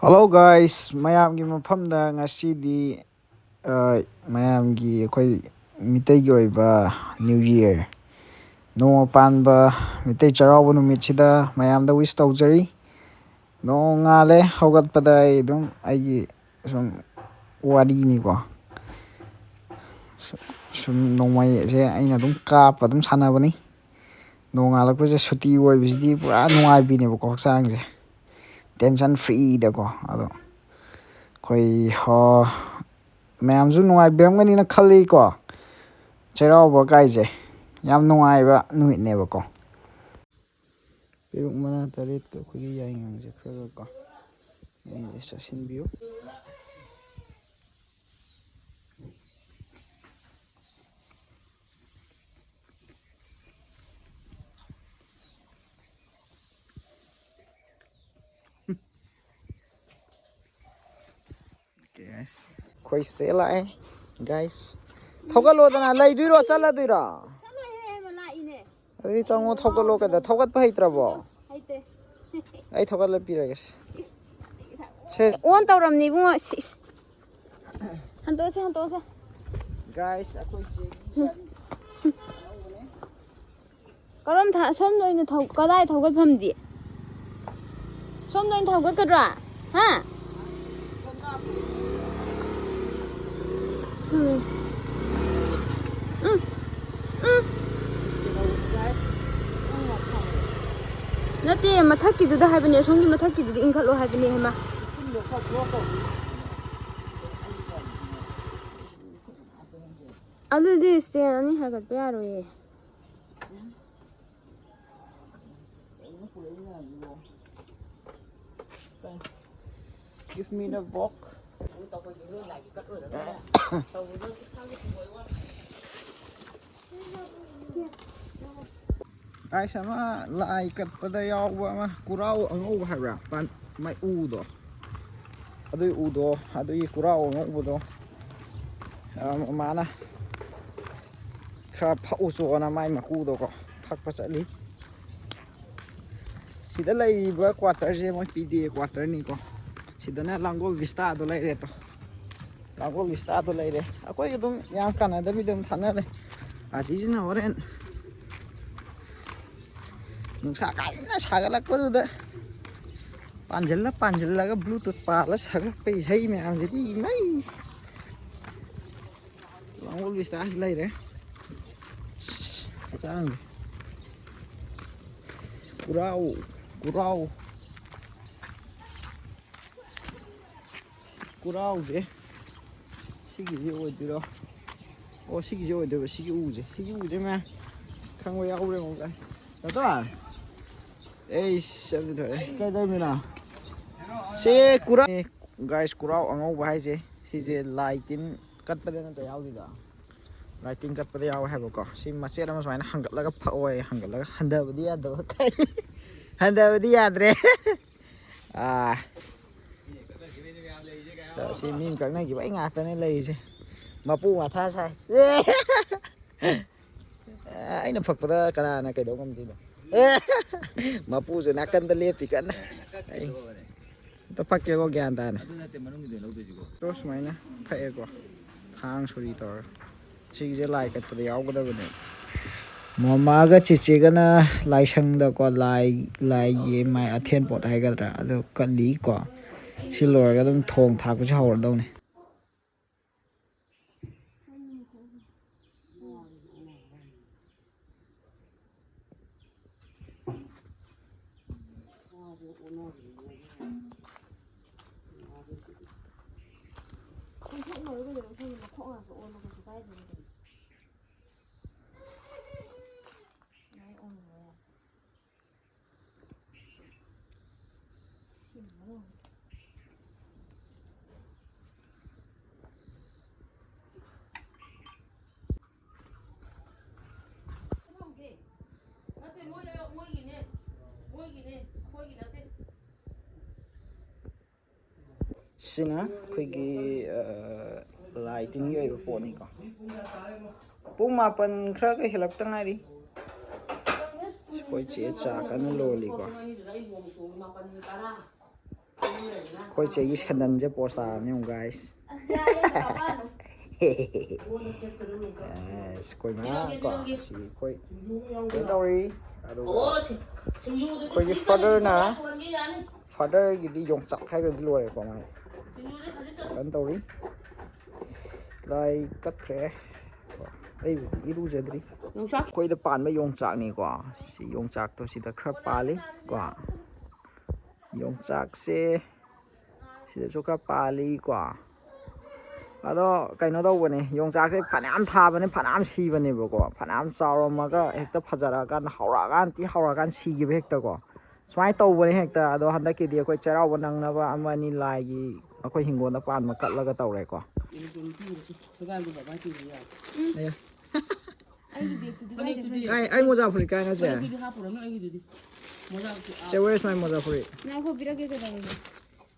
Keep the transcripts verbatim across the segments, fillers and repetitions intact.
Hello guys, ꯃꯌꯥꯝꯒꯤ ꯃꯐꯝꯗ ꯉꯁꯤꯗꯤ ꯑ, ꯃꯌꯥꯝꯒꯤ, ꯑꯩꯈꯣꯏ ꯃꯤꯇꯩꯒꯤ ꯑꯣꯏꯕ New Year, ꯅꯣꯡꯃ ꯄꯥꯟꯕ ꯃꯤꯇꯩ ꯆꯩꯔꯥꯎꯕ ꯅꯨꯃꯤꯠꯁꯤꯗ ꯃꯌꯥꯝꯗ wish ꯇꯧꯖꯔꯤ꯫ ꯅꯣꯡꯉꯥꯜꯂꯦ ꯍꯧꯒꯠꯄꯗ ꯑꯩ ꯑꯗꯨꯝ ꯑꯩꯒꯤ ꯁꯨꯝ ꯋꯥꯔꯤꯅꯤꯀꯣ꯫ ꯁꯨꯝ ꯅꯣꯡꯃꯩꯁꯦ ꯑꯩꯅ ꯑꯗꯨꯝ ꯀꯥꯞꯄ ꯑꯗꯨꯝ ꯁꯥꯟꯅꯕꯅꯤ꯫ ꯅꯣꯡꯉꯥꯜꯂꯛꯄꯁꯦ ꯁꯨꯇꯤ ꯑꯣꯏꯕꯁꯤꯗꯤ ꯄꯨꯔꯥ ꯅꯨꯡꯉꯥꯏꯕꯤꯅꯦꯕꯀꯣ, ꯍꯛꯆꯥꯡꯁꯦ tension freeꯗꯀꯣ꯫ ꯑꯗꯣ ꯑꯩꯈꯣꯏ ꯍꯣ ꯃꯌꯥꯝꯁꯨ ꯅꯨꯡꯉꯥꯏꯕꯤꯔꯝꯒꯅꯤꯅ ꯈꯜꯂꯤꯀꯣ꯫ ꯆꯩꯔꯥꯎꯕ ꯀꯥꯏꯁꯦ ꯌꯥꯝ ꯅꯨꯡꯉꯥꯏꯕ ꯅꯨꯃꯤꯠꯅꯦꯕꯀꯣ꯫ ꯄꯦꯔꯨꯛ ꯃꯅꯥ ꯇꯔꯦꯠꯀ ꯑꯩꯈꯣꯏꯒꯤ ꯌꯥꯏꯉꯪꯁꯦ ꯈꯔꯒꯀꯣ, ꯃꯌꯥꯝꯁꯦ ꯆꯥꯁꯤꯟꯕꯤꯌꯨ꯫ ꯑꯩꯈꯣꯏ ꯆꯦ ꯂꯥꯛꯑꯦ꯫ Guys, ꯊꯧꯒꯠꯂꯣꯗꯅ꯫ ꯂꯩꯗꯣꯏꯔꯣ, ꯆꯠꯂꯗꯣꯏꯔꯣ? ꯆꯠꯂꯣꯏꯍꯦ, ꯑꯃ ꯂꯥꯛꯏꯅꯦ꯫ ꯑꯗꯨꯗꯤ ꯆꯪꯉꯣ, ꯊꯧꯒꯠꯂꯣ꯫ ꯀꯩꯗꯧ, ꯊꯧꯒꯠꯄ ꯍꯩꯇ꯭ꯔꯕꯣ? ꯍꯩꯇꯦ꯫ ꯑꯩ ꯊꯧꯒꯠꯂ ꯄꯤꯔꯒꯦ ꯁꯦ꯫ ꯁꯦ꯫ On ꯇꯧꯔꯝꯅꯤ ꯏꯕꯨꯡꯉꯣ꯫ ꯁꯤꯁ꯫ ꯍꯟꯇꯣꯛꯑꯁꯦ, ꯍꯟꯇꯣꯛꯑꯁꯦ꯫ Guys, ꯑꯩꯈꯣꯏ ꯆꯦꯒꯤ ꯒꯥꯔꯤ ꯑꯅꯧꯕꯅꯦ꯫ ꯀꯔꯣꯝ ꯊꯥ-, ꯁꯣꯝꯗ ꯑꯣꯏꯅ ꯊꯧ-, ꯀꯗꯥꯏ ꯊꯧꯒꯠꯐꯝꯗꯤ? ꯁꯣꯝꯗ ꯑꯣꯏꯅ ꯊꯧꯒꯠꯀꯗ꯭ꯔꯣ? ꯍꯥ? ꯁꯣꯝꯗ꯫ ꯎꯝ꯫ ꯎꯝ꯫ ꯅꯠꯇꯦ, ꯃꯊꯛꯀꯤꯗꯨꯗ ꯍꯥꯏꯕꯅꯦ, ꯑꯁꯣꯝꯒꯤ ꯃꯊꯛꯀꯤꯗꯨꯗꯤ ꯏꯟꯈꯠꯂꯣ ꯍꯥꯏꯕꯅꯦ, ꯍꯩꯃꯥ꯫ ꯑꯗꯨꯗꯤ stand ꯑꯅꯤ ꯍꯥꯏꯒꯠꯄ ꯌꯥꯔꯣꯏꯌꯦ꯫ Give me the wok. Guys, ꯑꯃ ꯂꯥꯏ ꯀꯠꯄꯗ ꯌꯥꯎꯕ ꯑꯃ ꯀꯨꯔꯥꯎ ꯑꯉꯧꯕ ꯍꯥꯏꯕ꯭ꯔꯥ? ꯄꯥꯟ-, ꯃꯩ ꯎꯗꯣ꯫ ꯑꯗꯨꯒꯤ ꯎꯗꯣ, ꯑꯗꯨꯒꯤ ꯀꯨꯔꯥꯎ ꯑꯉꯧꯕꯗꯣ, ꯑ, ꯃꯃꯥꯅ ꯈꯔ ꯐꯛꯎ ꯆꯣꯅ ꯃꯥꯏ ꯃꯀꯨꯗꯣꯀꯣ ꯐꯛꯄ ꯆꯠꯂꯤ꯫ ꯁꯤꯗ ꯂꯩꯔꯤꯕ quarterꯁꯦ ꯃꯣꯏ P D A quarterꯅꯤꯀꯣ꯫ ꯁꯤꯗꯅ ꯂꯥꯡꯒꯣꯜ ꯚꯤꯁꯇꯥꯗꯣ ꯂꯩꯔꯦ ꯇꯣ꯫ ꯂꯥꯡꯒꯣꯜ ꯚꯤꯁꯇꯥꯗꯣ ꯂꯩꯔꯦ꯫ ꯑꯩꯈꯣꯏꯒꯤ ꯑꯗꯨꯝ ꯌꯥꯝ ꯀꯥꯟꯅꯗꯕꯤꯗ ꯑꯗꯨꯝ ꯊꯥꯅꯔꯦ꯫ ꯑꯁꯤꯁꯤꯅ ꯍꯣꯔꯦꯟ ꯅꯨꯡꯁꯥ ꯀꯟꯅ ꯁꯥꯒꯠꯂꯛꯄꯗꯨꯗ ꯄꯥꯟꯁꯤꯜꯂ ꯄꯥꯟꯁꯤꯜꯂꯒ ꯕ꯭ꯂꯨꯇꯨꯠ ꯄꯥꯜꯂ ꯁꯛꯂꯛꯄ ꯏꯁꯩ ꯃꯌꯥꯝꯁꯤꯗꯤ ꯏꯃꯩ! ꯂꯥꯡꯒꯣꯜ ꯚꯤꯁꯇꯥꯁꯤ ꯂꯩꯔꯦ꯫ ꯍꯛꯆꯥꯡꯁꯦ ꯀꯨꯔꯥꯎ ꯀꯨꯔꯥꯎ꯫ ꯀꯨꯔꯥꯎꯁꯦ ꯁꯤꯒꯤꯁꯦ ꯑꯣꯏꯗꯣꯏꯔꯣ? ꯑꯣ, ꯁꯤꯒꯤꯁꯦ ꯑꯣꯏꯗꯣꯏꯕ꯫ ꯁꯤꯒꯤ ꯎꯁꯦ, ꯁꯤꯒꯤ ꯎꯁꯦ ꯃꯌꯥꯝ ꯈꯪꯕ ꯌꯥꯎꯕ꯭ꯔꯥ ꯌꯦꯡꯉꯣ, guys꯫ ꯅꯠꯇ꯭ꯔꯣ? ꯑꯩꯁ, ꯑꯗꯨ ꯊꯣꯛꯑꯦ꯫ ꯀꯩꯗꯧꯔꯝꯃꯤꯅꯣ? ꯁꯤ ꯀꯨꯔꯥ-, ꯑꯦ, guys, ꯀꯨꯔꯥꯎ ꯑꯉꯧꯕ ꯍꯥꯏꯁꯦ ꯁꯤꯁꯦ ꯂꯥꯏ ꯇꯤꯟ ꯀꯠꯄꯗ ꯅꯠꯇ꯭ꯔꯣ ꯌꯥꯎꯗꯣꯏꯗꯣ? ꯂꯥꯏ ꯇꯤꯟ ꯀꯠꯄꯗ ꯌꯥꯎꯋꯦ ꯍꯥꯏꯕꯀꯣ꯫ ꯁꯤ ꯃꯆꯦꯠ ꯑꯃ ꯁꯨꯃꯥꯏꯅ ꯍꯪꯒꯠꯂꯒ ꯐꯛꯑꯣ ꯍꯥꯏꯌꯦ꯫ ꯍꯪꯒꯠꯂꯒ ꯍꯟꯊꯕꯗꯤ ꯌꯥꯗꯕ꯫ ꯍꯟꯊꯕꯗꯤ ꯌꯥꯗ꯭ꯔꯦ꯫ ꯑꯥ꯫ ꯆꯥ-, ꯁꯤ ꯃꯤ ꯀꯛꯅꯈꯤꯕ ꯑꯩ ꯉꯥꯛꯇꯅꯦ ꯂꯩꯔꯤꯁꯦ꯫ ꯃꯄꯨ ꯃꯊꯥ ꯁꯥꯏ꯫ ꯑꯩꯅ ꯐꯛꯄꯗ ꯀꯅꯥꯅ ꯀꯩꯗꯧ ꯉꯝꯗꯣꯏꯅꯣ? ꯃꯄꯨꯁꯨ ꯅꯥꯀꯟꯗ ꯂꯦꯞꯄꯤ ꯀꯟꯅ꯫ ꯑꯩ ꯑꯝꯇ ꯐꯛꯀꯦꯀꯣ, ꯒ꯭ꯌꯥꯟ ꯇꯥꯅ꯫ ꯑꯗꯨ ꯅꯠꯇꯦ ꯃꯅꯨꯡꯒꯤꯗ ꯂꯧꯗꯣꯏꯁꯤꯀꯣ꯫ ꯇꯣ ꯁꯨꯃꯥꯏꯅ ꯐꯛꯑꯦꯀꯣ, ꯊꯥꯡ ꯁꯣꯔꯤ ꯇꯧꯔꯒ꯫ ꯁꯤꯒꯤꯁꯦ ꯂꯥꯏ ꯀꯠꯄꯗ ꯌꯥꯎꯒꯗꯕꯅꯦ꯫ ꯃꯃꯥꯒ ꯆꯦꯆꯦꯒꯅ ꯂꯥꯏꯁꯪꯗꯀꯣ, ꯂꯥꯏ, ꯂꯥꯏꯒꯤ ꯃꯥꯏ ꯑꯊꯦꯟ ꯄꯣꯠ ꯍꯥꯏꯒꯗ꯭ꯔꯥ, ꯑꯗꯨ ꯀꯠꯂꯤꯀꯣ꯫ ꯁꯤ ꯂꯣꯏꯔꯒ ꯑꯗꯨꯝ ꯊꯣꯡ ꯊꯥꯛꯄꯁꯨ ꯍꯧꯔꯗꯧꯅꯦ꯫ ꯈꯣꯡꯊꯣꯛꯅꯔꯒ ꯂꯩꯔꯝꯃꯤ ꯃꯈꯣꯡ ꯉꯥꯛꯇ ꯑꯣꯜꯂꯣ, ꯀꯩꯁꯨ ꯀꯥꯏꯗꯦ ꯀꯩꯅꯣ꯫ ꯑꯗꯨꯃꯥꯏꯅ ꯑꯣꯟꯕ ꯌꯥꯏ꯫ ꯁꯤ ꯃꯔꯣꯟ꯫ ꯅꯠꯇꯦ, ꯃꯣꯏ, ꯃꯣꯏꯒꯤꯅꯦ, ꯃꯣꯏꯒꯤꯅꯦ, ꯑꯩꯈꯣꯏꯒꯤ ꯅꯠꯇꯦ꯫ ꯁꯤꯅ ꯑꯩꯈꯣꯏꯒꯤ, ꯑ, ꯂꯥꯏ ꯇꯤꯟꯒꯤ ꯑꯣꯏꯕ ꯄꯣꯠꯅꯤꯀꯣ꯫ ꯄꯨꯡ ꯃꯥꯄꯟ ꯈꯔꯒ ꯍꯦꯜꯂꯛꯇ ꯉꯥꯏꯔꯤ꯫ ꯑꯩꯈꯣꯏ ꯆꯦ ꯆꯥ ꯀꯟꯅ ꯂꯣꯜꯂꯤꯀꯣ꯫ ꯑꯩꯈꯣꯏ ꯆꯦꯒꯤ ꯁꯦꯟꯗꯟꯁꯦ ꯄꯣꯁ ꯇꯥꯔꯕꯅꯤ ꯌꯦꯡꯉꯨ, ꯒꯥꯏꯁ꯫ ꯑꯁ, ꯑꯩꯈꯣꯏ ꯃꯌꯥꯝ ꯀꯣ ꯁꯤ ꯑꯩꯈꯣꯏ ꯀꯩꯅꯣ ꯇꯧꯔꯤ꯫ ꯑꯗꯨꯒ ꯑꯩꯈꯣꯏꯒꯤ ꯐꯥꯗꯔꯅ, ꯐꯥꯗꯔꯒꯤꯗꯤ ꯌꯣꯡꯆꯥꯛ ꯍꯥꯏꯈ꯭ꯔꯗꯤ ꯂꯣꯏꯔꯦꯀꯣ꯫ ꯃꯥ ꯀꯩꯅꯣ ꯇꯧꯔꯤ꯫ ꯂꯥꯏ ꯀꯠꯈ꯭ꯔꯦ꯫ ꯑꯩꯕꯨꯗꯤ ꯏꯔꯨꯖꯗ꯭ꯔꯤ꯫ ꯌꯣꯡꯆꯥꯛ ꯑꯩꯈꯣꯏꯗ ꯄꯥꯟꯕ ꯌꯣꯡꯆꯥꯛꯅꯤꯀꯣ꯫ ꯁꯤ ꯌꯣꯡꯆꯥꯛꯇꯣ ꯁꯤꯗ ꯈꯔ ꯄꯥꯜꯂꯤ ꯀꯣ꯫ ꯌꯣꯡꯆꯥꯛꯁꯦ ꯁꯤꯗꯁꯨ ꯈꯔ ꯄꯥꯜꯂꯤꯀꯣ꯫ ꯑꯗꯣ ꯀꯩꯅꯣ ꯇꯧꯕꯅꯦ, ꯌꯣꯡꯆꯥꯛꯁꯦ ꯐꯅꯌꯥꯝ ꯊꯥꯕꯅꯦ, ꯐꯅꯌꯥꯝ ꯁꯤꯕꯅꯦꯕꯀꯣ꯫ ꯐꯅꯌꯥꯝ ꯆꯥꯎꯔꯝꯃꯒ ꯍꯦꯛꯇ ꯐꯖꯔꯛꯑꯀꯥꯟꯗ, ꯍꯧꯔꯛꯑꯀꯥꯟꯗ, ꯊꯤ ꯍꯧꯔꯛꯑꯀꯥꯟꯗ ꯁꯤꯈꯤꯕ ꯍꯦꯛꯇꯀꯣ꯫ ꯁꯨꯃꯥꯏꯅ ꯇꯧꯕꯅꯦ ꯍꯦꯛꯇ꯫ ꯑꯗꯣ ꯍꯟꯗꯛꯀꯤꯗꯤ ꯑꯩꯈꯣꯏ ꯆꯩꯔꯥꯎꯕ ꯅꯪꯅꯕ ꯑꯃ ꯑꯅꯤ ꯂꯥꯏꯒꯤ ꯑꯩꯈꯣꯏ ꯍꯤꯡꯒꯣꯜꯗ ꯄꯥꯟꯕ ꯀꯠꯂꯒ ꯇꯧꯔꯦꯀꯣ꯫ ꯑꯌꯥ꯫ ꯑꯩꯒꯤ ꯕꯦꯒꯇꯨꯗꯤ ꯀꯥꯏ ꯆꯠꯈ꯭ꯔꯒꯦ? ꯀꯥꯏ, ꯑꯩ ꯃꯣꯖꯥ ꯐꯨꯔꯤꯠ ꯀꯥꯏꯅꯣ ꯆꯦ? ꯐꯅꯦꯛꯇꯨꯗꯤ ꯍꯥꯞꯄꯨꯔꯅꯨ ꯑꯩꯒꯤꯗꯨꯗꯤ꯫ ꯃꯣꯖꯥ ꯐꯨꯔꯤꯠ, ꯑꯥ꯫ ꯆꯦ, where is my ꯃꯣꯖꯥ ꯐꯨꯔꯤꯠ? ꯉꯥꯏꯈꯣ, ꯄꯤꯔꯛꯀꯦ ꯀꯩꯗꯧꯔꯒꯦ?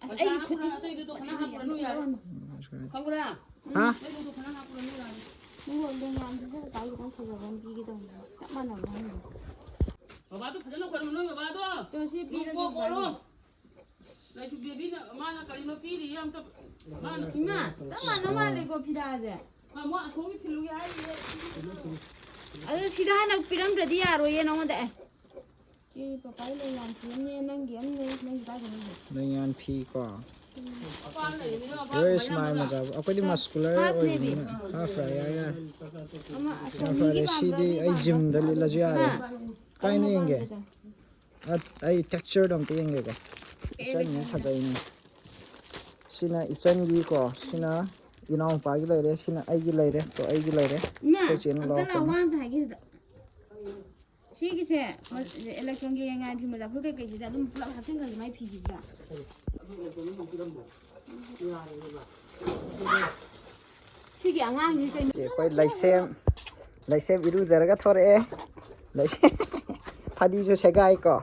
ꯑꯁ, ꯄꯩꯁꯥ ꯑꯩꯒꯤ ꯈꯨꯠ ꯍꯥꯞꯄꯨꯔꯅꯨ, ꯑꯇꯩꯗꯨꯗꯣ ꯐꯅꯦꯛ ꯍꯥꯞꯄꯨꯔꯅꯨ ꯌꯥꯔꯦ꯫ ꯈꯪꯕ꯭ꯔꯥ? ꯍꯥ? ꯑꯇꯩꯗꯨꯗꯣ ꯐꯅꯦꯛ ꯍꯥꯞꯄꯨꯔꯅꯨ ꯌꯥꯔꯦ꯫ ꯅꯪꯕꯨ ꯑꯝꯇ ꯉꯥꯡꯕꯤꯌꯨ, ꯇꯥꯏ ꯈꯤꯇꯪ ꯐꯖꯕ ꯑꯃ ꯄꯤꯒꯦ ꯇꯧꯕꯅꯦ꯫ ꯆꯞ ꯃꯥꯟꯅꯕ ꯍꯥꯏꯅꯤ꯫ ꯕꯕꯥꯗꯣ ꯐꯖꯅ ꯈꯣꯏꯔꯝꯃꯨ, ꯅꯣꯏ ꯕꯕꯥꯗꯣ꯫ ꯇꯣ, ꯁꯤ ꯄꯤꯔꯒꯦ ꯅꯣꯡꯄꯣꯛ ꯑꯣꯏꯔꯣ꯫ ꯕꯕꯥꯒꯤ꯫ ꯂꯩꯁꯨ ꯕꯦꯕꯤꯅ ꯃꯥꯅ ꯀꯔꯤꯅꯣ ꯄꯤꯔꯤꯌꯦ ꯑꯝꯇ꯫ ꯃꯥꯅ ꯏꯃꯥ, ꯆꯞ ꯃꯥꯟꯅ ꯃꯥꯜꯂꯦꯀꯣ ꯐꯤꯗꯥꯁꯦ꯫ ꯃꯥ, ꯃꯣꯏ ꯑꯁꯣꯝꯒꯤ ꯊꯤꯜꯂꯨꯒꯦ ꯍꯥꯏꯔꯤꯌꯦ꯫ ꯑꯗꯨ ꯁꯤꯗ ꯍꯥꯟꯅ ꯄꯤꯔꯝꯗ꯭ꯔꯗꯤ ꯌꯥꯔꯣꯏꯌꯦ ꯅꯉꯣꯟꯗ꯫ ꯑꯦ꯫ ꯁꯤ ꯄꯄꯥꯒꯤ ꯂꯩꯉꯥꯟ ꯐꯤ ꯑꯃꯅꯦ, ꯅꯪꯒꯤ ꯑꯃꯅꯦ, ꯅꯪꯒꯤ ꯀꯥꯏꯗꯅꯣ? ꯂꯩꯉꯥꯟ ꯐꯤ ꯀꯣ꯫ ꯃꯄꯥꯟ ꯂꯩꯔꯤꯅꯤꯅ ꯃꯄꯥꯟ Where is ꯃꯌꯥꯝꯗꯨꯅ꯫ ꯑꯩꯈꯣꯏꯗꯤ muscular ꯍꯥꯞꯅꯦꯕꯤ꯫ ꯑꯣꯏꯕꯅꯤꯅ꯫ ꯍꯥꯐ ꯔꯥꯏ ꯌꯥꯏ ꯌꯥꯏ꯫ ꯑꯃ ꯌꯥꯝ ꯑꯁꯣꯝꯒꯤ ꯐꯔꯦ꯫ ꯄꯥꯝꯕ꯭ꯔꯥ, ꯁꯤꯗꯤ ꯅꯣꯏ ꯑꯩ ꯄꯥꯝꯕ꯭ꯔꯥ? ꯖꯤꯝꯗ ꯂꯤꯠꯂꯁꯨ ꯌꯥꯔꯦ꯫ ꯍꯥ? ꯀꯥꯏꯅ ꯀꯔꯝꯕ ꯌꯦꯡꯒꯦ? ꯄꯥꯝꯒꯦ? ꯑ-, ꯑꯩ textureꯗꯣ ꯑꯝꯇ ꯌꯦꯡꯒꯦꯀꯣ꯫ ꯏꯆꯟꯒꯤ ꯐꯖꯩꯅꯦ꯫ ꯁꯤꯅ ꯏꯆꯟꯒꯤꯀꯣ, ꯁꯤꯅ ꯏꯅꯥꯎꯄꯥꯒꯤ ꯂꯩꯔꯦ, ꯁꯤꯅ ꯑꯩꯒꯤ ꯂꯩꯔꯦ, ꯇꯣ ꯑꯩꯒꯤ ꯂꯩꯔꯦ꯫ ꯏꯃꯥ, ꯑꯩꯈꯣꯏ ꯆꯦꯅ ꯑꯝꯇ ꯂꯥꯛꯑꯣ, ꯂꯧꯔꯛꯄꯅꯦ꯫ ꯋꯥ ꯑꯝꯇ ꯍꯥꯏꯒꯦ ꯁꯤꯗ꯫ ꯁꯤꯒꯤꯁꯦ, ꯃ-, electronꯒꯤ ꯌꯥꯏꯉꯪ ꯐꯤ ꯃꯣꯖꯥ ꯐꯨꯔꯤꯠ ꯀꯩꯀꯩꯁꯤꯗ ꯑꯗꯨꯝ ꯄꯨꯂꯞ ꯍꯥꯞꯆꯤꯟꯈ꯭ꯔꯁꯦ ꯃꯥꯏ ꯐꯤꯁꯤꯗ꯫ ꯁꯤꯒꯤ ꯑꯉꯥꯡꯁꯤ ꯀꯩꯅꯣ? ꯁꯤ ꯑꯩꯈꯣꯏ ꯂꯩꯁꯦꯝ, ꯂꯩꯁꯦꯝ ꯏꯔꯨꯖꯔꯒ ꯊꯣꯔꯛꯑꯦ꯫ ꯂꯩꯁꯦꯝ ꯐꯗꯤꯁꯨ ꯁꯦꯒꯥꯏꯀꯣ꯫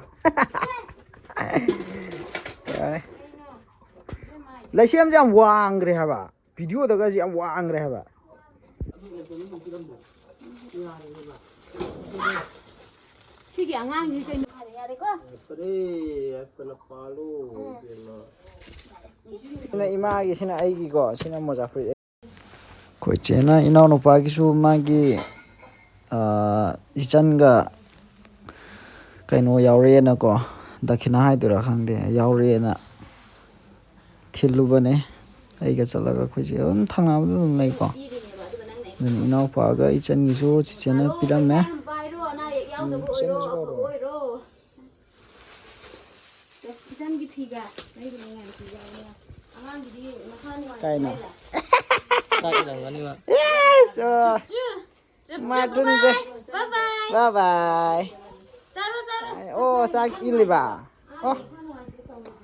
ꯌꯥꯔꯦ꯫ ꯂꯩꯁꯦꯝꯁꯦ ꯌꯥꯝ ꯋꯥꯡꯈ꯭ꯔꯦ ꯍꯥꯏꯕ꯫ Videoꯗꯒꯁꯦ ꯌꯥꯝ ꯋꯥꯡꯈ꯭ꯔꯦ ꯍꯥꯏꯕ꯫ ꯁꯤꯒꯤ ꯑꯉꯥꯡꯁꯤ ꯀꯩꯅꯣ? ꯌꯥꯔꯦꯀꯣ? ꯐꯔꯦ, ꯍꯥꯏꯐꯅ ꯄꯥꯜꯂꯣ, ꯏꯕꯦꯝꯃ꯫ ꯁꯤꯅ ꯏꯃꯥꯒꯤ, ꯁꯤꯅ ꯑꯩꯒꯤꯀꯣ, ꯁꯤꯅ ꯃꯣꯖꯥ ꯐꯨꯔꯤꯠ꯫ ꯑꯩꯈꯣꯏ ꯆꯦꯅ ꯏꯅꯥꯎꯅꯨꯄꯥꯒꯤꯁꯨ ꯃꯥꯒꯤ, ꯑꯥ, ꯏꯆꯟꯒ ꯀꯩꯅꯣ ꯌꯥꯎꯔꯦꯅꯀꯣ, ꯗꯈꯤꯅꯥ ꯍꯥꯏꯗꯣꯏꯔꯥ ꯈꯪꯗꯦ, ꯌꯥꯎꯔꯦꯅ ꯊꯤꯜꯂꯨꯕꯅꯦ꯫ ꯑꯩꯒ ꯆꯠꯂꯒ ꯑꯩꯈꯣꯏꯁꯦ ꯑꯗꯨꯝ ꯊꯪꯅꯕꯗ ꯑꯗꯨꯝ ꯂꯩꯀꯣ꯫ ꯑꯗꯨꯅ ꯏꯅꯥꯎꯄꯥꯒ ꯏꯆꯟꯒꯤꯁꯨ ꯆꯤꯆꯦꯅ ꯄꯤꯔꯝꯃꯦ꯫ ꯎꯝ, ꯏꯆꯟꯒꯤꯁꯨ ꯀꯧꯔꯣ꯫ ꯏꯆꯟꯒꯤ ꯐꯤꯒ ꯂꯩꯕꯅꯦ ꯃꯌꯥꯝ ꯐꯤꯒ ꯑꯗꯨꯒ ꯑꯉꯥꯡꯒꯤꯗꯤ ꯃꯁꯥ ꯅꯨꯡꯉꯥꯏꯇꯦ ꯀꯥꯏꯅꯣ? ꯍꯥꯏꯔ? ꯆꯥꯛ ꯏꯜꯂꯝꯒꯅꯤꯕ꯫ Yes! ꯑꯣ꯫ ꯆꯨ, ꯆꯨ, ꯃꯥ ꯆꯨ, ꯇꯨꯝꯁꯦ꯫ Bye bye. Bye bye. ꯆꯥꯔꯣ, ꯆꯥꯔꯣ꯫ ꯑꯣ, ꯆꯥꯛ ꯏꯜꯂꯤꯕ? ꯑꯣ꯫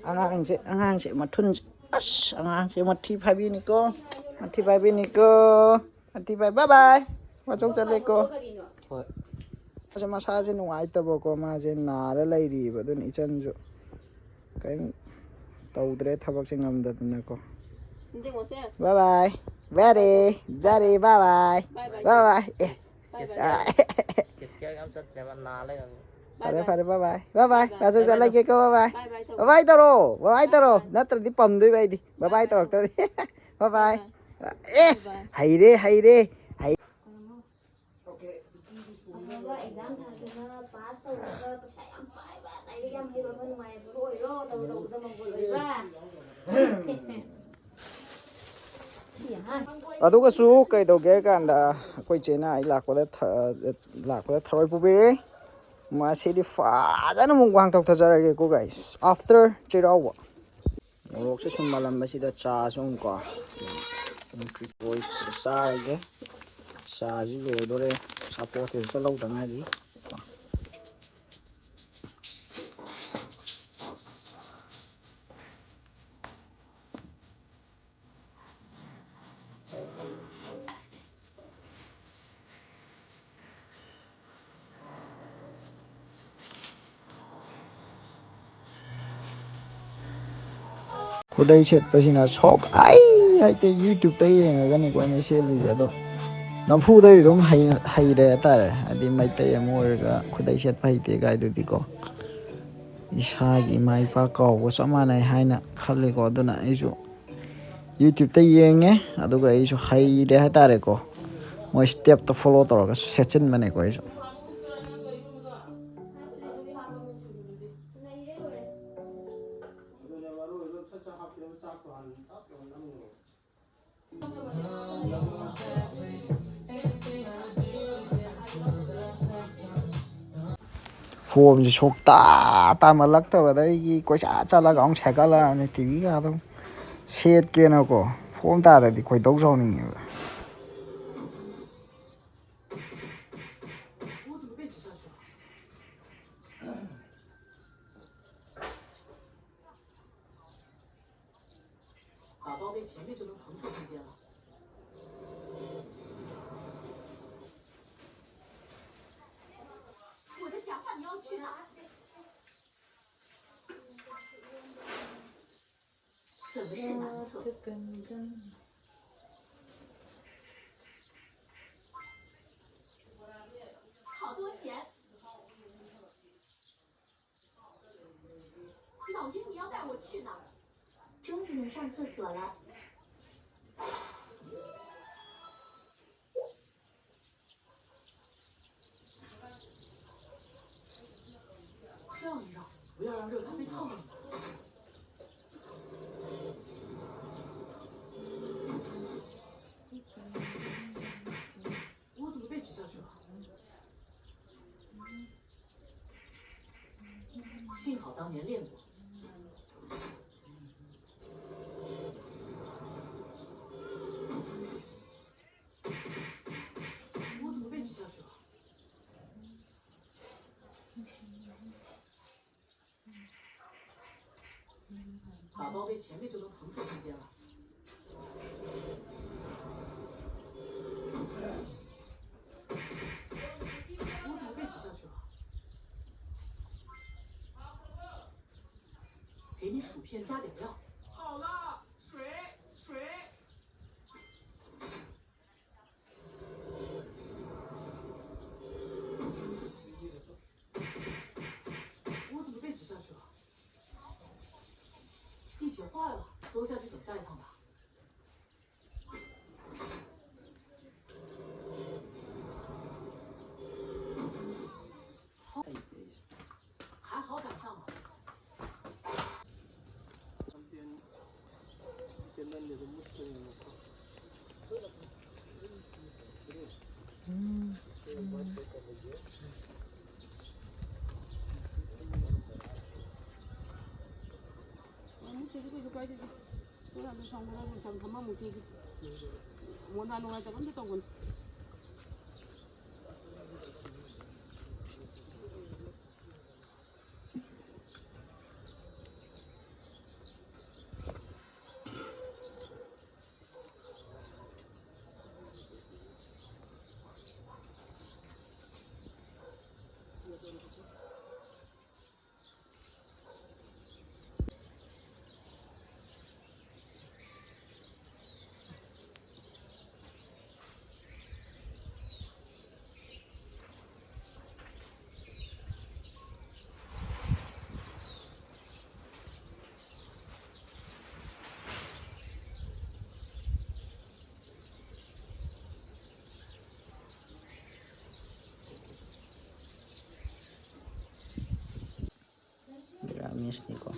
ꯑꯉꯥꯡꯁꯦ, ꯑꯉꯥꯡꯁꯦ ꯃꯊꯨꯟꯁꯦ꯫ ꯑꯁ, ꯑꯉꯥꯡꯁꯦ ꯃꯊꯤ ꯐꯥꯏꯕꯤꯅꯤꯀꯣ꯫ ꯃꯊꯤ ꯐꯥꯏꯕꯤꯅꯤꯀꯣ꯫ ꯃꯊꯤ ꯐꯥꯏ-, bye bye. ꯋꯥꯆꯧ ꯆꯠꯂꯦꯀꯣ꯫ ꯍꯣꯏ꯫ ꯃꯥꯁꯦ ꯃꯁꯥꯁꯦ ꯅꯨꯡꯉꯥꯏꯇꯕꯀꯣ, ꯃꯥꯁꯦ ꯅꯥꯔ ꯂꯩꯔꯤꯕ, ꯑꯗꯨꯅ ꯏꯆꯟꯁꯨ ꯀꯔꯤꯝ ꯇꯧꯗ꯭ꯔꯦ, ꯊꯕꯛꯁꯦ ꯉꯝꯗꯗꯅꯀꯣ꯫ ꯅꯤꯡꯁꯤꯡꯉꯣꯁꯦ꯫ Bye bye. ꯌꯥꯔꯦ, ꯌꯥꯔꯦ, bye bye. Bye bye. Bye bye. ꯑꯦ꯫ Bye bye. ꯀꯦꯁꯤꯌꯔ ꯌꯥꯝ ꯆꯠꯇ꯭ꯔꯦꯕ, ꯅꯥ ꯂꯩꯔꯝꯅꯤ꯫ Bye ꯐꯔꯦ, bye. ꯐꯔꯦ, bye bye. Bye bye. Bye bye. ꯕꯥꯆꯧ ꯆꯠꯂꯒꯦꯀꯣ, bye bye. Bye bye ꯇꯧ꯫ Bye bye ꯇꯧꯔꯣ, bye bye ꯇꯧꯔꯣ꯫ Bye bye. ꯅꯠꯇ꯭ꯔꯗꯤ ꯄꯝꯗꯣꯏꯕ ꯑꯩꯗꯤ꯫ Bye bye ꯇꯧꯔꯛꯇ꯭ꯔꯗꯤ꯫ Bye bye. Bye bye. ꯑꯦꯁ! Bye bye. ꯍꯩꯔꯦ, ꯍꯩꯔꯦ, ꯍꯩ-, ꯑꯐꯕ ꯑꯦꯛꯖꯥꯝ ꯊꯥꯗꯅ ꯄꯥꯁ ꯇꯧꯔꯒ ꯄꯩꯁꯥ ꯌꯥꯝ ꯄꯥꯏꯕ, ꯂꯥꯏꯔꯤꯛ ꯌꯥꯝ ꯍꯩꯕ ꯑꯃ ꯅꯨꯡꯉꯥꯏꯕ ꯑꯃ ꯑꯣꯏꯔꯣ, ꯇꯧ ꯇꯧꯕꯗ ꯃꯪꯒꯣꯜ ꯑꯣꯏꯕ꯫ ꯑꯗꯨꯒꯁꯨ ꯀꯩꯗꯧꯒꯦ ꯍꯥꯏ ꯀꯥꯟꯗ, ꯑꯩꯈꯣꯏ ꯆꯦꯅ ꯑꯩ ꯂꯥꯛꯄꯗ ꯊ-, ꯂꯥꯛꯄꯗ ꯊꯔꯣꯏ ꯄꯨꯕꯤꯔꯛꯑꯦ꯫ ꯉꯁꯤꯗꯤ ꯐꯖꯅ ꯃꯨꯛꯕꯥꯡ ꯇꯧꯊꯖꯔꯒꯦꯀꯣ, guys, after ꯆꯩꯔꯥꯎꯕ꯫ ꯃꯣꯔꯣꯛꯁꯦ ꯁꯨꯝ ꯃꯥꯜꯂꯝꯕꯁꯤꯗ ꯆꯥꯁꯨ ꯑꯃꯨꯛꯀꯣ, ꯑꯗꯨꯝ ꯇ꯭ꯔꯤꯞ ꯕꯣꯏꯁꯤꯗ ꯆꯥꯔꯒꯦ꯫ ꯆꯥꯁꯤ ꯂꯣꯏꯗꯣꯔꯦ꯫ ꯁꯥꯄꯣꯠꯇꯤꯁꯨ ꯆꯠꯍꯧꯗ ꯉꯥꯏꯔꯤ꯫ ꯈꯨꯗꯩ ꯁꯦꯠꯄꯁꯤꯅ ꯁꯣꯛ ꯍꯥꯏ ꯍꯥꯏꯇꯦ, YouTube-ꯇ ꯌꯦꯡꯉꯒꯅꯤꯀꯣ ꯑꯩꯅ ꯁꯦꯠꯂꯤꯁꯦ꯫ ꯑꯗꯣ ꯅꯝꯐꯨꯗ ꯑꯗꯨꯝ ꯍꯩ-, ꯍꯩꯔꯦ ꯍꯥꯏꯇꯥꯔꯦ꯫ ꯍꯥꯏꯗꯤ ꯃꯩꯇꯩ ꯑꯃ ꯑꯣꯏꯔꯒ ꯈꯨꯗꯩ ꯁꯦꯠꯄ ꯍꯩꯇꯦ ꯀꯥꯏꯗꯨꯗꯤꯀꯣ꯫ ꯏꯁꯥꯒꯤ ꯏꯃꯥ ꯏꯄꯥ ꯀꯥꯎꯕ ꯆꯞ ꯃꯥꯟꯅꯩ ꯍꯥꯏꯅ ꯈꯜꯂꯤꯀꯣ꯫ ꯑꯗꯨꯅ ꯑꯩꯁꯨ YouTube-ꯇ ꯌꯦꯡꯉꯦ, ꯑꯗꯨꯒ ꯑꯩꯁꯨ ꯍꯩꯔꯦ ꯍꯥꯏꯇꯥꯔꯦꯀꯣ꯫ ꯃꯣꯏ step-ꯇꯣ follow ꯇꯧꯔꯒ ꯁꯦꯠꯆꯤꯟꯕꯅꯦꯀꯣ ꯑꯩꯁꯨ꯫ ꯐꯣꯝꯁꯦ ꯁꯨꯛꯇꯥ ꯇꯥꯃꯜꯂꯛꯇꯕꯗ ꯑꯩꯒꯤ ꯀꯣꯏꯆꯠ ꯆꯠꯂꯒ ꯑꯃꯨꯛ ꯁꯥꯏꯀꯠꯂꯛꯑꯕꯅꯤ, ꯇꯤ ꯚꯤꯒ ꯑꯗꯨꯝ ꯁꯦꯠꯀꯦꯅꯀꯣ꯫ ꯐꯣꯝ ꯇꯥꯗ꯭ꯔꯗꯤ ꯈꯣꯏꯗꯧ ꯁꯥꯎꯅꯤꯡꯉꯦꯕ꯫ 打包被前面就能腾出空间了。我的假发你要去哪？什么是男厕？好多钱。 老爹，你要带我去哪儿？终于能上厕所了。这样一让，不要让热咖啡烫到你。我怎么被挤下去了？ 幸好当年练过。我怎么被挤下去了？打包被前面就能腾出空间了。我怎么被挤下去了？ 给你薯片加点料。好了，水，水。我怎么被挤下去楼下去等下一趟吧。还好赶上了。 ꯑꯃꯨꯛꯇꯗꯤ ꯀꯩꯁꯨ ꯀꯥꯏꯗꯦꯗ꯫ ꯈꯔ ꯑꯗꯨꯝ ꯁꯥꯎꯅꯔꯒ ꯁꯨꯝ ꯐꯝꯃꯝꯃꯨꯁꯦ꯫ ꯃꯣꯟꯗꯥ ꯅꯨꯡꯉꯥꯏꯇꯕ ꯑꯝꯇ ꯇꯧꯒꯅꯨ꯫ ꯃꯤꯔꯥꯃꯤꯁꯅꯤꯀꯣ꯫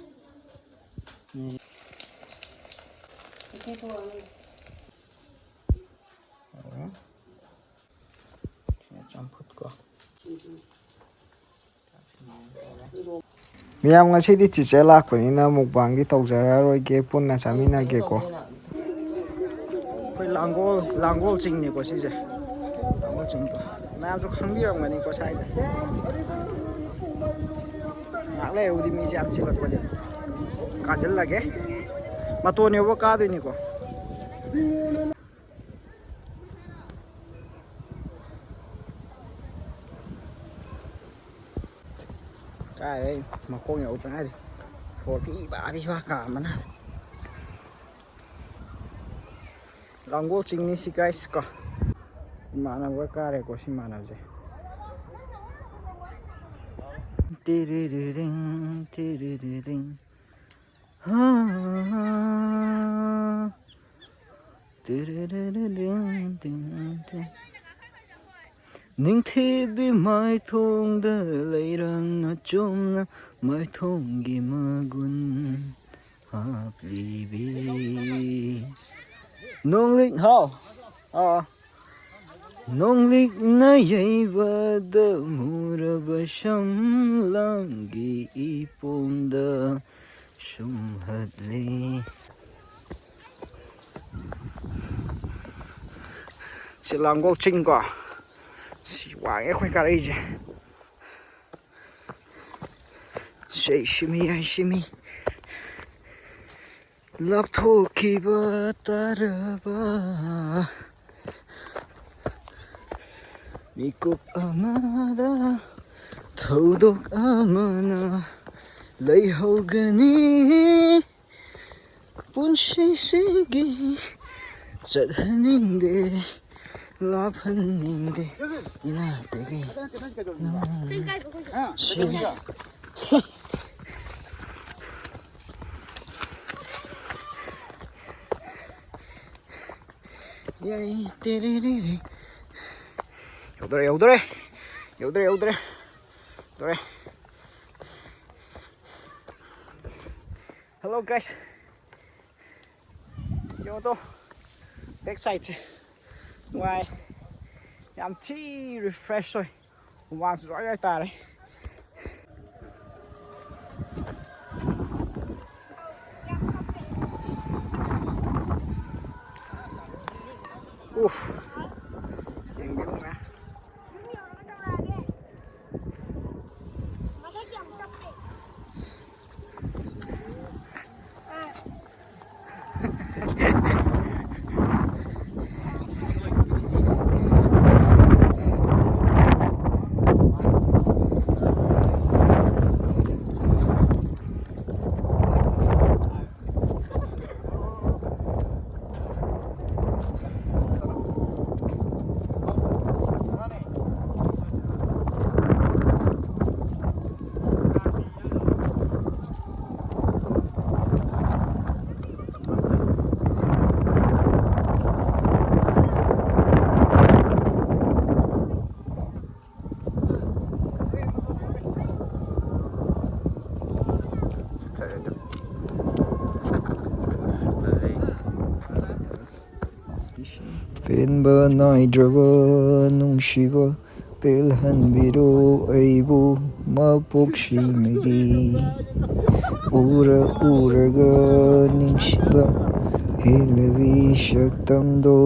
ꯆꯝꯐꯨꯠꯀꯣ꯫ ꯃꯌꯥꯝ, ꯉꯁꯤꯗꯤ ꯆꯤꯆꯦ ꯂꯥꯛꯄꯅꯤꯅ ꯃꯨꯛꯕꯥꯡꯗꯤ ꯇꯧꯖꯔꯔꯣꯏꯒꯦ, ꯄꯨꯟꯅ ꯆꯥꯃꯤꯟꯅꯒꯦꯀꯣ꯫ ꯑꯩꯈꯣꯏ ꯂꯥꯡꯒꯣꯜ, ꯂꯥꯡꯒꯣꯜ ꯆꯤꯡꯅꯤꯀꯣ ꯁꯤꯁꯦ꯫ ꯂꯥꯡꯒꯣꯜ ꯆꯤꯡꯗꯣ ꯃꯌꯥꯝꯁꯨ ꯈꯪꯕꯤꯔꯝꯒꯅꯤꯀꯣ ꯁ꯭ꯋꯥꯏꯗ꯫ ꯉꯥꯏꯍꯥꯛ ꯂꯩꯔꯕꯨꯗꯤ ꯃꯤꯁꯦ ꯌꯥꯝ ꯆꯤꯜꯂꯛꯄꯅꯦ꯫ ꯀꯥꯁꯤꯜꯂꯒꯦ꯫ ꯃꯇꯣꯟ ꯌꯧꯕ ꯀꯥꯗꯣꯏꯅꯤꯀꯣ꯫ ꯀꯥꯏꯗꯩ ꯃꯈꯣꯡ ꯌꯧꯗ ꯉꯥꯏꯔꯤ꯫ ꯁꯣꯔ ꯐꯤ ꯐꯥ ꯐꯤ ꯐꯥ ꯀꯥꯝꯕꯅ꯫ ꯂꯥꯡꯒꯣꯜ ꯆꯤꯡꯅꯤ ꯁꯤ guys ꯀꯣ꯫ ꯏꯃꯥꯟꯅꯕꯒ ꯀꯥꯔꯦꯀꯣ ꯁꯤ ꯏꯃꯥꯟꯅꯕꯁꯦ꯫ ꯇꯤꯔꯤꯔꯤꯔꯤꯡ, ꯇꯤꯔꯤꯔꯤꯔꯤꯡ꯫ ꯑꯥ, ꯇꯤꯔꯤꯔꯤꯔꯤꯔꯤꯡ ꯇꯤꯡ ꯇꯤꯡ꯫ ꯅꯤꯡꯊꯤꯕꯤ ꯃꯥꯏꯊꯣꯡꯗ ꯂꯩꯔꯥꯡꯅ ꯆꯣꯝꯅ ꯃꯥꯏꯊꯣꯡꯒꯤ ꯃꯒꯨꯟ ꯍꯥꯞꯂꯤꯕꯤ꯫ ꯅꯣꯡꯂꯤꯛ ꯍꯥꯎ꯫ ꯑꯥ꯫ ꯅꯣꯡꯂꯤꯛꯅ ꯌꯩꯕꯗ ꯃꯨꯔꯕ ꯁꯝꯂꯥꯡꯒꯤ ꯏꯄꯣꯝꯗ ꯁꯨꯝꯍꯠꯂꯤ꯫ ꯁꯤ ꯂꯥꯡꯒꯣꯜ ꯆꯤꯡꯀꯣ꯫ ꯁꯤ ꯋꯥꯡꯉꯦ ꯑꯩꯈꯣꯏ ꯀꯥꯔꯛꯏꯁꯦ꯫ ꯁꯤ ꯁꯤꯃꯤ ꯍꯥꯏ ꯁꯤꯃꯤ꯫ ꯂꯥꯞꯊꯣꯛꯈꯤꯕ ꯇꯥꯔꯕ ꯃꯤꯀꯨꯞ ꯑꯃꯗ ꯊꯧꯗꯣꯛ ꯑꯃꯅ ꯂꯩꯍꯧꯒꯅꯤ꯫ ꯄꯨꯟꯁꯤꯁꯤꯒꯤ ꯆꯠꯍꯟꯅꯤꯡꯗꯦ, ꯂꯥꯞꯍꯟꯅꯤꯡꯗꯦ ꯏꯅꯥꯛꯇꯒꯤ꯫ ꯁꯤ ꯌꯥꯏ, ꯇꯦꯔꯦꯔꯦꯔꯦ꯫ ꯌꯧꯗꯣꯔꯦ, ꯌꯧꯗꯣꯔꯦ꯫ ꯌꯧꯗꯣꯔꯦ, ꯌꯧꯗꯣꯔꯦ꯫ ꯌꯧꯗꯣꯔꯦ꯫ Hello guys. ꯌꯦꯡꯉꯣ ꯇꯣ꯫ Back sideꯁꯦ꯫ ꯅꯨꯡꯉꯥꯏ꯫ ꯌꯥꯝ ꯊꯤ refresh ꯑꯣꯏ꯫ ꯍꯨꯃꯥꯡꯁꯨ ꯖ꯭ꯋꯥꯏ ꯖ꯭ꯋꯥꯏ ꯇꯥꯔꯦ꯫ ꯎꯐ꯫ ꯌꯦꯡꯕꯤꯌꯨ ꯃꯌꯥꯝ꯫ ꯄꯦꯟꯕ ꯅꯥꯏꯗ꯭ꯔꯕ ꯅꯨꯡꯁꯤꯕ, ꯄꯦꯜꯍꯟꯕꯤꯔꯣ ꯑꯩꯕꯨ ꯃꯄꯣꯛꯁꯤꯃꯒꯤ꯫ ꯎꯔ ꯎꯔꯒ ꯅꯤꯡꯁꯤꯡꯕ ꯍꯦꯜꯂꯕꯤ ꯁꯛꯇꯝꯗꯣ,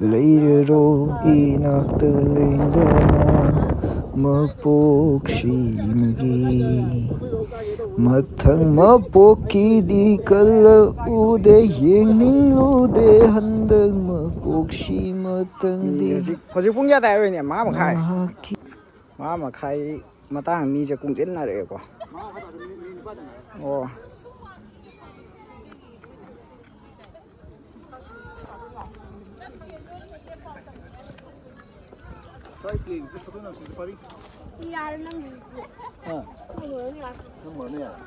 ꯂꯩꯔꯔꯣ ꯏꯅꯥꯛꯇ ꯂꯦꯡꯗꯅ ꯃꯄꯣꯛꯁꯤꯃꯒꯤ꯫ ꯃꯊꯪ ꯃꯄꯣꯛꯀꯤꯗꯤ ꯀꯜꯂꯛꯎꯗꯦ, ꯌꯦꯡꯅꯤꯡꯂꯨꯗꯦ ꯍꯟꯗꯛ ꯃꯄꯣꯛꯁꯤꯃꯇꯪꯗꯤ꯫ ꯍꯧꯖꯤꯛ, ꯍꯧꯖꯤꯛ ꯄꯨꯡ ꯀꯌꯥ ꯇꯥꯔꯣꯏꯅꯦ? ꯃꯉꯥ ꯃꯈꯥꯏ꯫ ꯃꯉꯥ ꯃꯈꯥꯏ ꯃꯇꯥꯡ ꯃꯤꯁꯦ ꯀꯨꯡꯁꯤꯟꯅꯔꯛꯑꯦꯀꯣ꯫ ꯑꯣ꯫ ꯁ꯭ꯋꯥꯏ ꯄ꯭ꯂꯦꯟꯁꯤꯗ ꯐꯣꯇꯣ ꯅꯝꯁꯤꯁꯨ ꯄꯥꯔꯤ꯫ ꯌꯥꯔꯦ ꯅꯪ꯫ ꯑꯥ꯫ ꯅꯪ ꯂꯣꯏꯔꯅꯤ ꯌꯥꯔꯦ꯫ ꯅꯪ ꯂꯣꯏꯔꯅꯤ ꯌꯥꯔꯦ꯫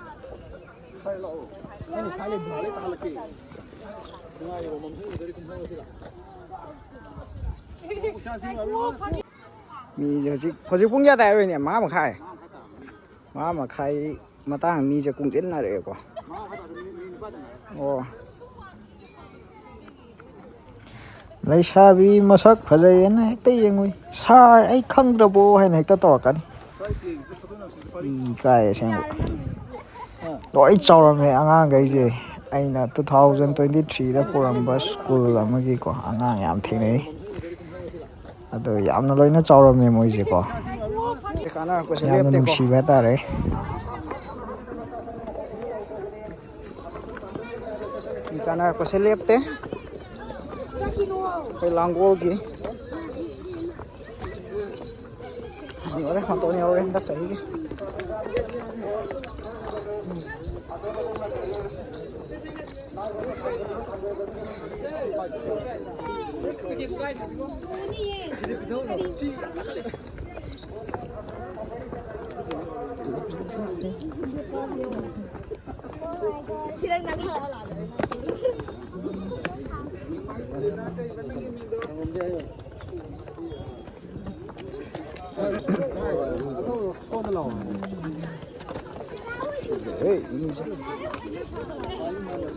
ꯁ꯭ꯋꯥꯏ ꯂꯥꯛꯑꯣ꯫ ꯅꯪ ꯁ꯭ꯋꯥꯏ ꯂꯩ, ꯚꯥꯔꯥ ꯂꯩ ꯇꯥꯍꯜꯂꯛꯀꯦ꯫ ꯅꯨꯡꯉꯥꯏꯔꯤꯕꯣ? ꯃꯝꯁꯤꯟ ꯎꯗꯔꯤ ꯀꯨꯝꯊꯔꯁꯤꯔ? ꯎꯆꯥꯁꯤꯡ ꯂꯥꯛꯑꯣ꯫ ꯃꯤꯁꯦ ꯍꯧꯖꯤꯛ, ꯍꯧꯖꯤꯛ ꯄꯨꯡ ꯀꯌꯥ ꯇꯥꯔꯣꯏꯅꯦ? ꯃꯉꯥ ꯃꯈꯥꯏ꯫ ꯃꯉꯥ ꯃꯈꯥꯏ ꯃꯇꯥꯡ ꯃꯤꯁꯦ ꯀꯨꯡꯁꯤꯟꯅꯔꯛꯑꯦꯀꯣ꯫ ꯑꯣ꯫ ꯂꯩꯁꯥꯕꯤ ꯃꯁꯛ ꯐꯖꯩꯌꯦꯅ ꯍꯦꯛꯇ ꯌꯦꯡꯉꯨꯏ꯫ "ꯁꯥꯔ, ꯑꯩ ꯈꯪꯗ꯭ꯔꯕꯣ?" ꯍꯥꯏꯅ ꯍꯦꯛꯇ ꯇꯧꯔꯛꯀꯅꯤ꯫ ꯏ ꯀꯥꯏ ꯑꯁꯦꯡꯕ꯫ ꯂꯣꯏ ꯆꯥꯎꯔꯝꯃꯦ ꯑꯉꯥꯡꯈꯩꯁꯦ꯫ ꯑꯩꯅ two thousand twenty threeꯗ ꯄꯨꯔꯝꯕ ꯁ꯭ꯀꯨꯜ ꯑꯃꯒꯤꯀꯣ ꯑꯉꯥꯡ ꯌꯥꯝ ꯊꯦꯡꯅꯩ꯫ ꯑꯗꯣ ꯌꯥꯝꯅ ꯂꯣꯏꯅ ꯆꯥꯎꯔꯝꯃꯦ ꯃꯣꯏꯁꯦꯀꯣ꯫ ꯀꯥꯟꯅꯔꯛꯄꯁꯦ ꯌꯥꯝꯅ ꯂꯦꯞꯇꯦꯀꯣ꯫ ꯅꯨꯡꯁꯤꯕ ꯍꯥꯏꯇꯥꯔꯦ꯫ ꯃꯤ ꯀꯥꯟꯅꯔꯛꯄꯁꯦ ꯂꯦꯞꯇꯦ꯫ ꯑꯩꯈꯣꯏ ꯂꯥꯡꯒꯣꯜꯒꯤ꯫ ꯌꯧꯔꯦ, ꯃꯇꯣꯟ ꯌꯧꯔꯦ ꯍꯟꯗꯛ ꯆꯍꯤꯒꯤ꯫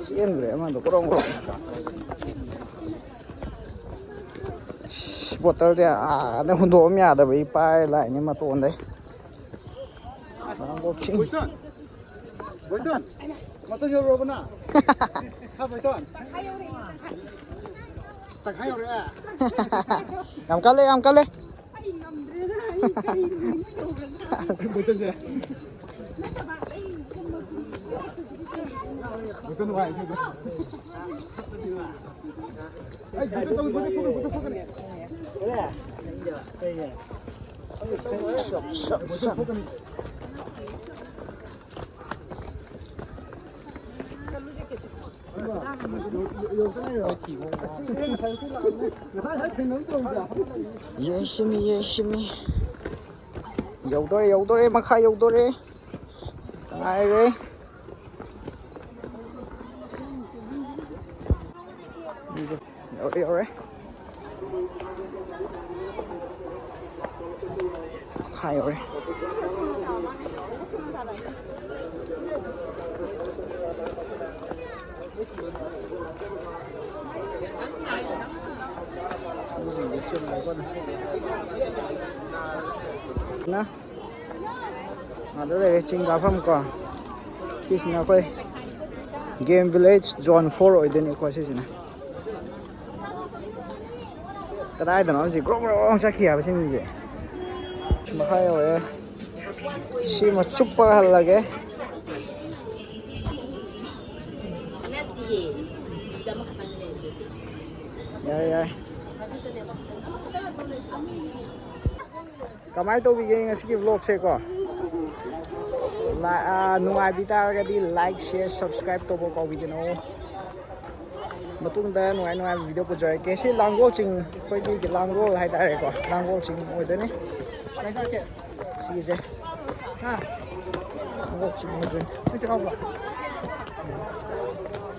ꯆꯦꯟꯈ꯭ꯔꯦ ꯑꯃꯗꯣ ꯀ꯭ꯔꯣꯡ ꯀ꯭ꯔꯣꯡ꯫ ꯕꯣꯇꯜꯁꯦ ꯑꯥꯗ ꯍꯨꯟꯗꯣꯛꯑꯝ ꯌꯥꯗꯕꯒꯤ ꯄꯥꯏꯔ ꯂꯥꯛꯏꯅꯦ ꯃꯇꯣꯟꯗꯩ꯫ ꯂꯥꯡꯒꯣꯜ ꯆꯤꯡ꯫ ꯕꯣꯏꯇꯣꯟ! ꯕꯣꯏꯇꯣꯟ! ꯃꯇꯣꯟ ꯌꯧꯔꯨꯔꯕ ꯅꯪ? ꯍꯥ, ꯕꯣꯏꯇꯣꯟ? ꯇꯪꯈꯥꯏ ꯌꯧꯔꯛꯑꯦ? ꯌꯥꯝ ꯀꯜꯂꯦ, ꯌꯥꯝ ꯀꯜꯂꯦ꯫ ꯑꯩ ꯉꯝꯗ꯭ꯔꯦꯗ, ꯑꯩ ꯀꯔꯤꯅꯣ ꯌꯧꯔꯒ꯫ ꯑꯁ꯫ ꯕꯣꯏꯇꯣꯟꯁꯦ꯫ ꯅꯠꯇꯕ, ꯑꯩ ꯀꯨꯝꯕ ꯀꯨꯝꯕ꯫ ꯕꯣꯏꯇꯣꯟ ꯅꯨꯡꯉꯥꯏ, ꯕꯣꯏꯇꯣꯟ꯫ ꯑꯩ ꯕꯣꯏꯇꯣꯟ ꯇꯧ, ꯕꯣꯏꯇꯣꯟ ꯁꯣꯛꯀꯅꯤ, ꯕꯣꯏꯇꯣꯟ ꯁꯣꯛꯀꯅꯤ꯫ ꯁꯞ, ꯁꯞ, ꯁꯞ꯫ ꯌꯦꯡꯁꯤꯃꯤ, ꯌꯦꯡꯁꯤꯃꯤ꯫ ꯌꯧꯗꯣꯔꯦ, ꯌꯧꯗꯣꯔꯦ, ꯃꯈꯥ ꯌꯧꯗꯣꯔꯦ꯫ ꯉꯥꯏꯔꯦ꯫ ꯌꯧꯔꯦ, ꯌꯧꯔꯦ꯫ ꯃꯈꯥ ꯌꯧꯔꯦ꯫ ꯅ ꯑꯗ ꯂꯩꯔꯦ ꯆꯤꯡ ꯀꯥꯐꯝ ꯀꯣ꯫ ꯁꯤꯁꯤꯅ ꯑꯩꯈꯣꯏ Game Village Zone four ꯑꯣꯏꯗꯣꯏꯅꯤꯀꯣ ꯁꯤꯁꯤꯅ꯫ ꯀꯗꯥꯏꯗꯅꯣ ꯍꯧꯖꯤꯛ ꯒ꯭ꯔꯣ ꯒ꯭ꯔꯣ ꯒ꯭ꯔꯣ ꯆꯠꯈꯤ ꯍꯥꯏꯕ ꯁꯤꯡꯁꯦ꯫ ꯁꯤ ꯃꯈꯥ ꯌꯧꯔꯛꯑꯦ꯫ ꯁꯤꯃ ꯆꯨꯞꯄꯒ ꯍꯜꯂꯒꯦ꯫ ꯌꯥꯔꯦ, ꯌꯥꯔꯦ꯫ ꯀꯃꯥꯏꯅ ꯇꯧꯕꯤꯒꯦ ꯉꯁꯤꯒꯤ vlogꯁꯦꯀꯣ? ꯂꯥ-, ꯑꯥ, ꯅꯨꯡꯉꯥꯏꯕꯤ ꯇꯥꯔꯒꯗꯤ like, share, subscribe ꯇꯧꯕ ꯀꯥꯎꯕꯤꯒꯅꯨ꯫ ꯃꯇꯨꯡꯗ ꯅꯨꯡꯉꯥꯏ ꯅꯨꯡꯉꯥꯏꯕ video ꯄꯨꯖꯔꯛꯀꯦ꯫ ꯁꯤ ꯂꯥꯡꯒꯣꯜ ꯆꯤꯡ, ꯑꯩꯈꯣꯏꯒꯤ ꯂꯥꯡꯒꯣꯜ ꯍꯥꯏꯇꯥꯔꯦꯀꯣ, ꯂꯥꯡꯒꯣꯜ ꯆꯤꯡ ꯑꯣꯏꯗꯣꯏꯅꯤ꯫ ꯁꯤꯒꯤꯁꯦ꯫ ꯂꯥꯡꯒꯣꯜ ꯆꯤꯡ ꯑꯣꯏꯗꯣꯏꯅꯤ꯫